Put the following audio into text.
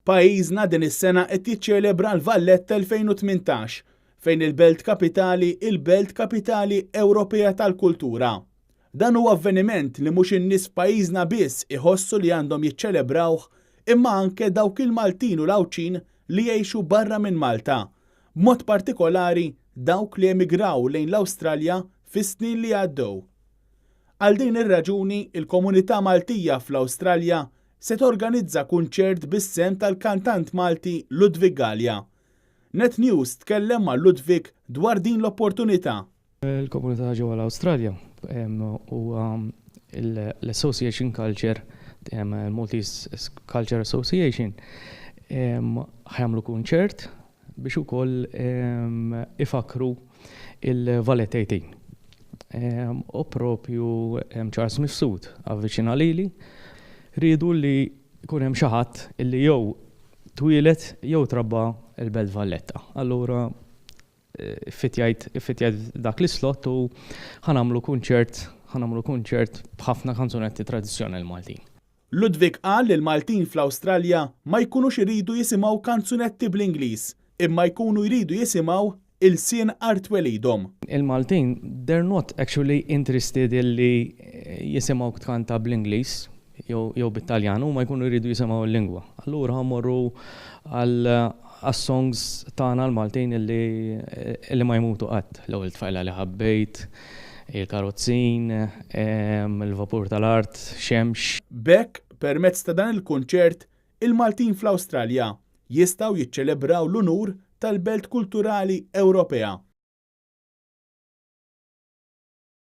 Pajjiżna din is-sena qed jiċċelebra l-Valletta 2018, fejn il-belt kapitali il-Belt Kapitali Ewropea tal-Kultura. Dan huwa avveniment li mhux in-nies f'pajjiżna biss iħossu li għandhom jiċċelebrawh imma anke dawk il-Maltin u l-Għawdxin li jgħixu barra minn Malta, b'mod partikolari dawk li emigraw lejn l-Awstralja fis-snin li għaddew. Għal din ir-raġuni, il-komunità Maltija fl-Awstralja se torganizza kunċert bis-sehem tal-kantant Malti Ludwig Galea. Net News tkellem ma' Ludwig dwar din l-opportunità. Il-komunità ġewwa l-Awstralja huwa l-Association Culture, Maltese Culture Association, ħa jagħmlu kunċert biex ukoll ifakkru il-Valletta 18. U propju Charles Mifsud avviċina lili, riedu li jkun hemm xi ħadd illi jew twieled jew trabba l-Belt Valletta. Allura iffitjajt iffitjajt dak l-islot u ħa nagħmlu kunċert ħa nagħmlu kunċert b'ħafna kanzunetti tradizzjonali Maltin. Ludwig qal li l-Maltin fl-Awstralja ma jkunux iridu jisimgħu kanzunetti bl-Ingliż, imma jkunu jridu jisimgħu ilsien art twelidhom. Il-Maltin, they're not actually interested illi jisimgħuk tkanta bl-Ingliż jew bit-Taljan, huma jkunu jridu jisimgħu l-lingwa. Allura ħa mmorru għas-songs tagħna l-Maltin illi ma jmutu qatt. L-ewwel tfajla li ħabbejt, il-karozzin, il-vapur tal-art, xemx. B'hekk, permezz ta' dan il-kunċert, il-Maltin fl-Awstralja jistgħu jiċċelebraw l-unur tal-Belt Kulturali Ewropea.